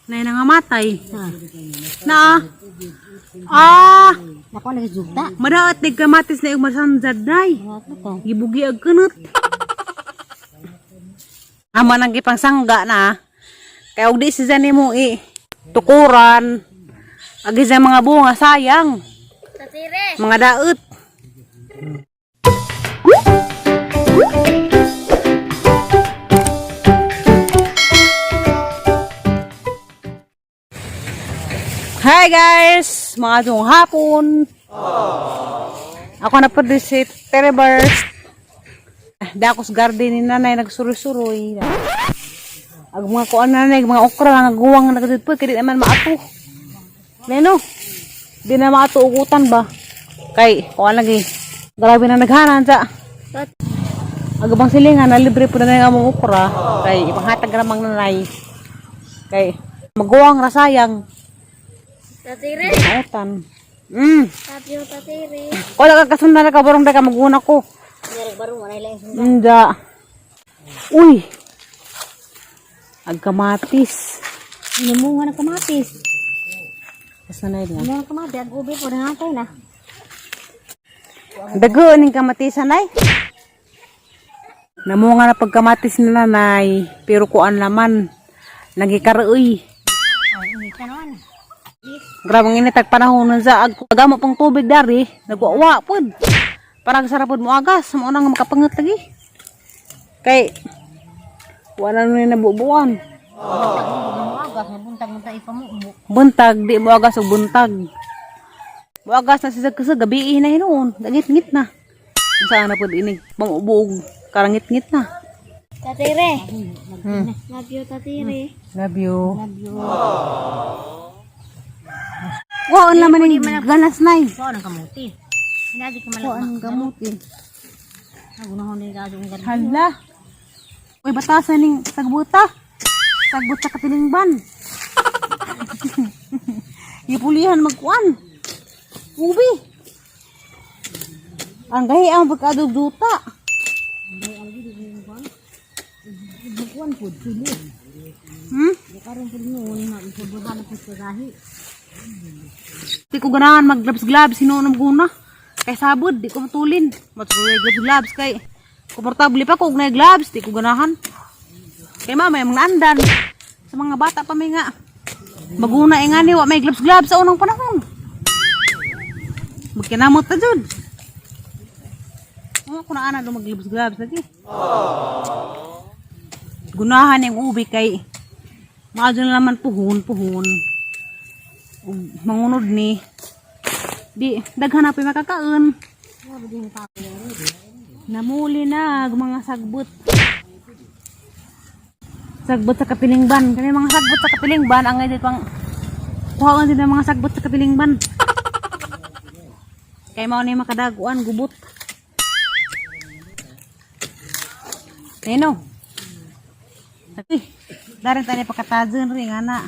Nay nangamatay. Ha. Na. Ah, Nako nagjuta. madaot ni kamatis na yung masanjad nay. Ako. Gibugi ag kunot. Ama nang gipangsangga na. Kaya og di siya nimo i tukuran. Agi sa mga bunga sayang. Tatire. Mga daot. Hi guys! Mga dong hapon. Ako na po din si Terebers. Dakos garden ni nanay nagsuroy-suroy. Ag mga kuan nanay, mga okra nga guwang nagdudpo kay di naman maato. Leno. Di na maato ugutan ba? Kay kuan lagi. Grabe na naghanan sa. Ag bang silingan na libre po na nga among okra kay ipanghatag ra mang nanay. Kay maguwang ra sayang. Tatire. Mautan. Tapyo tatire. Wala ka kasundan na ka barong ka maguna ko. Nyari baru mana ilang sunda. Hindi. Uy. Agkamatis. Namunga ng kamatis. Basta na yun. Namunga ng kamatis. Ang ubi po na natay na. Dago ning kamatisan ay. Namunga na pagkamatis na nanay, pero kuan laman. Nagikaroy. Ay, init ka naman. Grabe ang init ag panahon nun sa ag agamo pang tubig dari, nagwawa pud. Parang sarap pud mo agas, mo nang makapangat lagi. Kay wala na ni nabubuan. Agas, nabuntag mo tayo pamubo. Buntag, di mo agas og buntag. Mo agas na siya kasi gabi na hinuon, ngit-ngit na. Saan na pud inig pangubuog, karangit-ngit na. Tatire. Love you, tatire. Love you. Love you. Wow, ang laman ng ganas nay. Ikaw ng kamuti. Hindi ka Wow, ang gamutin. Nagunahon din ka doon. Hala. Uy, batasan ning sagbuta. Sagbot sa katilingban. Ipulihan magkuan. Ubi. Ang gahi ang pagkadugduta. Bukuan po, sili. Bukaron po noon, mabubuhan po sa gahi. Di ko ganahan mag gloves gloves sinunom ko na. Kay sabod, di ko matulin. Matulin gloves gloves kay komportable pa ko og naay gloves, di ko ganahan. Kay mama yung mga andan. Sa mga bata pa may nga. Maguna eh nga ni wa may gloves gloves sa unang panahon. Magkinamot ta jud. Oh, ako na ana do mag gloves gloves lagi. Gunahan yung ubi kay maadyo na naman puhon puhon. Ug mangunod ni di daghan na pa makakaon. Namuli na ang mga sagbot. Sagbot sa kapilingban. Kani mga sagbot sa kapilingban ang ngayon pang kuhaan din ang mga sagbot sa kapilingban. Kay mao ni makadaguan gubot. Nino. Uy, darin tani pakatazon rin ana.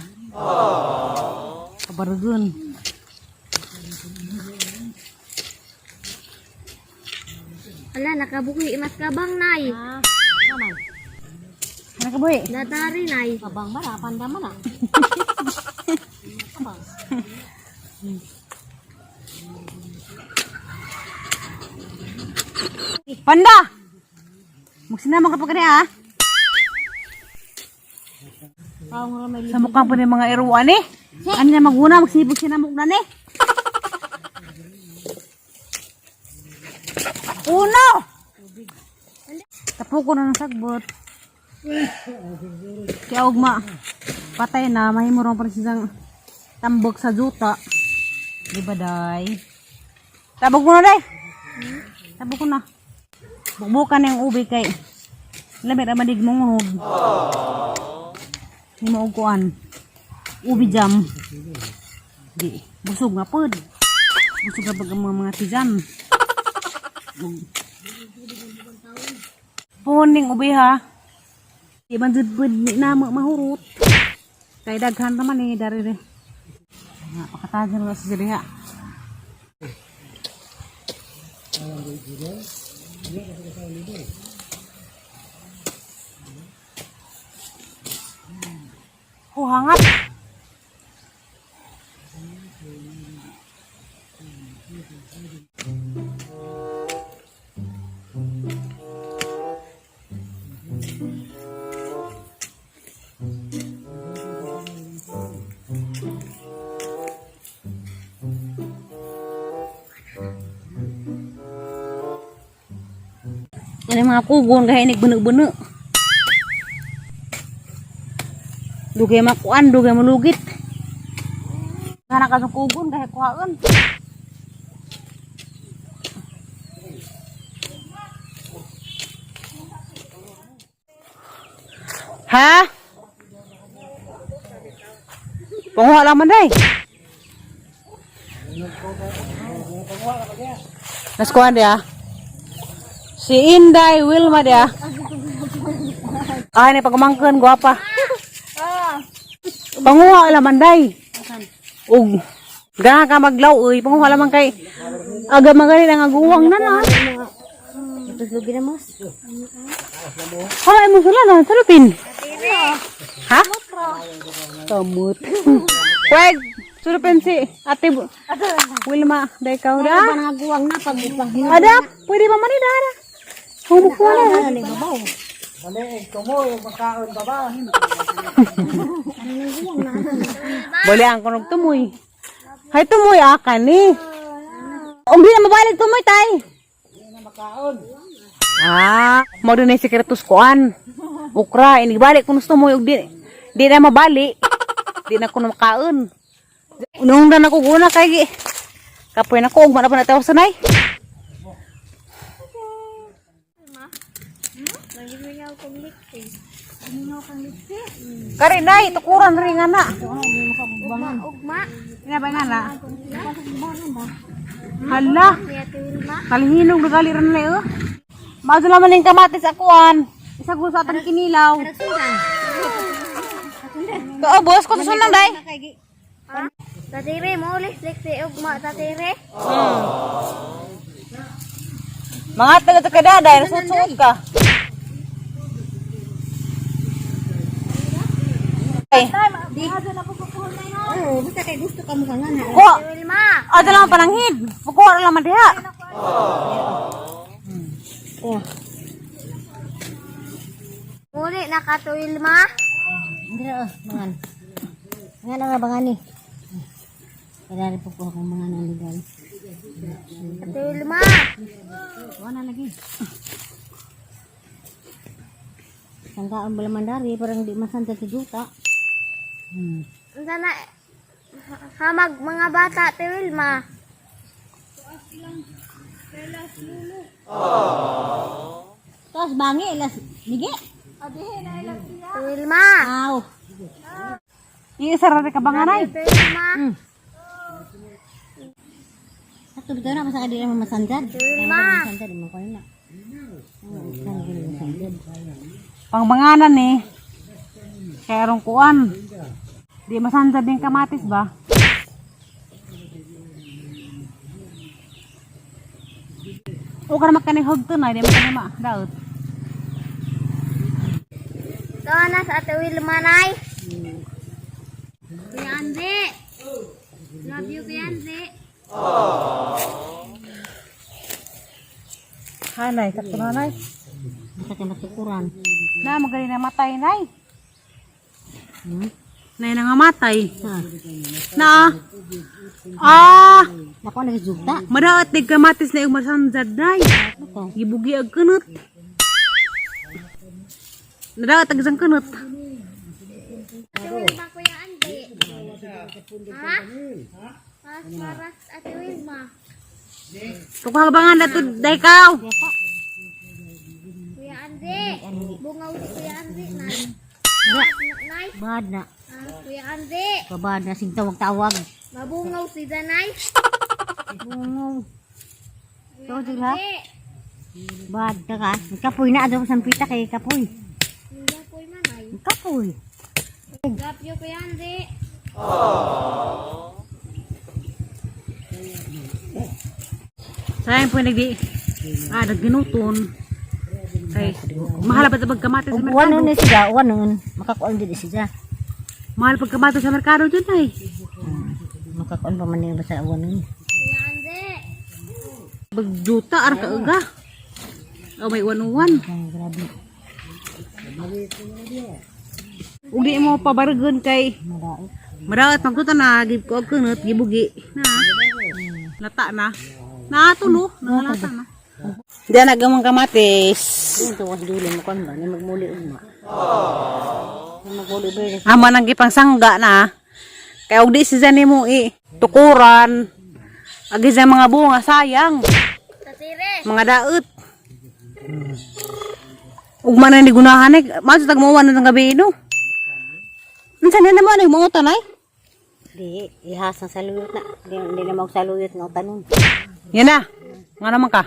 Kabarugon. Ala, nakabuhi mas kabang nay. Ah, naman. Ano ka boy? Datari nay. Kabang ba na? Panda man ah. Kabang. Panda! Magsinama ka pa kani ah. Kaong ramay Sa mukhang po ni mga iruan eh. Ano na maguna, magsibog sinamok na ni. Uno! Tapo ko na ng sagbot. Kaya ugma, patay na, mahimurong pa rin siyang tambok sa juta. Di ba, day? Tabog ko na, day! Tabog ko na. Bukbukan na yung ubi kay lamit ang manig mong unog. Hindi mo uguan. Ubi jam. Di, busog nga pod. Busog nga pag ang mga tijan. Puning ubi ha. Di man jud pud ni na mahurot. Kay daghan naman eh dari re. Nga pakatajan na sa diri ha. Ako hangat. Ano yung mga kugon kaya inig bunu-bunu. Dugay makuan, dugay malugit. Sana ka sa kugon kaya kuhaan. Ha? Panguha lang man day. Naskuhan dia. Si Inday Wilma dia. Ay, ni pagmangkon, gwapa. Panguha laman day. Ug gana ka maglaw uy, panguha laman kay aga magani lang aguwang na na. Tuslugi na mas. Hala mo sila na salupin. Ha? Kamot. Kweg, sulupin si Ate Wilma, day ka da. Pangaguwang na pag pag Ada, pwede ba man da? Humuk na. ano ni babaw. Bali ang kunog tumoy. Hay tumoy akan ni. Ug di na mabalik tumoy tay. Ah, mo na yung sekretos kuan. Ukra, inibalik kuno sa tumoy ug di di na mabalik. Di na kuno makaon. Unong na nako guna kay kapoy na ko ug mana pa na tawo sanay. Magimingaw kong liksi. Kari nay, tukuran rin nga na. Ugma, ugma. Ina ba nga na? Hala. Si Ate Wilma. Kalihinog na gali rin na eh. Maado naman yung kamatis akuan. Isa ko sa atang kinilaw. Oo, boss ko susunang day. Ha? Tatire mo ulit liksi ugma tatire. Mga taga to kada day, nasuot ka. Ay, Oo, basta kay gusto ka mo ka nga na. kuha. Ate Wilma. Ada lang pananghid. Kuha lang man diha. Oh, Muli na ka Ate Wilma. hindi na oh, mangan. Mangan nga bangan ni. Kaya rin po po akong mga naligal. Ate Wilma. Wala na lagi. Sangkaan ba laman dari, parang di masanta sa juta. Unsa na hamag mga bata Ate Wilma. Tapos bangi, ilas, bigi. Ate Wilma. Aw. Iisa ra ka banganay. Ate Wilma. Sakto bitaw na, basta ka di naman masandad. Wilma. Masandad, mo ko na. Oo, masandad. Pangbanganan eh. Kaya rong kuan. Di masanjad din kamatis ba? O ka naman kanay hog to na, di man kanay ma daot. Ito na sa Ate Wilma nay. Kuya Andre. Love you Kuya Andre. Hanay, sakto na nay. Basta ka matukuran. Na magaling na matay nay. Hmm? Nay nangamatay. Ha. Na. Ah, Nako, nagjuta. madaot ni kamatis na yung masanjad nay. Ito. Gibugi ag kunot. Nadaot ag isang kunot. Ate Wilma Kuya Andre. Ha? Paras paras Ate Wilma. Tukuha bangan na to day kaw. Kuya Andre. Bungaw si Kuya Andre nay. Nay. Bad na. Ah, Kuya Andre. Babad na, sing tawag-tawag. Mabungaw si Danay. Bungaw. Kuya Ito, sila. Andre. Bad na ka. Kapoy na, adaw sa pita kay kapoy. Hindi po manay. Kapoy. Love you Kuya Andre. Sayang po nagdi ah nagginuton. Kay mahal ba tabag kamatis sa Ug uwan merkado? nun siya, uwan nun. Makakuan din siya. Mahal pagkamato sa merkado dyan ay. Makakuan pa man niya basta awan nun. Kuya Andre. Bagjuta ar ka uga. Oh, may 101. Ay, grabe. Ug di mo pabargon kay Madaot. madaot magtuta na gib ko og kunot gibugi. Na. Lata na. Natulo, nalata na. Diyan nagamang kamatis. Yung tuwas dulo mo kuan ba ni magmuli ugma. Ni magmuli ba Amo nang gipangsangga na. Kaya og di si mo i tukuran. Agi sa mga bunga sayang, Tatire. mga daot. Ug man ni gunahan eh, maso tag mo ng gabi no. Unsa na naman ay mga tanay? Di ihas ang saluyot na. Di na magsaluyot nga tanon. Yan na. Nga naman ka?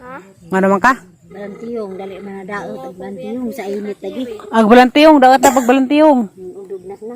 Ha? Nga naman ka? Balantiyong dali man na daot ag balantiyong sa init lagi. Ag balantiyong, daot na pagbalantiyong. Udog na na.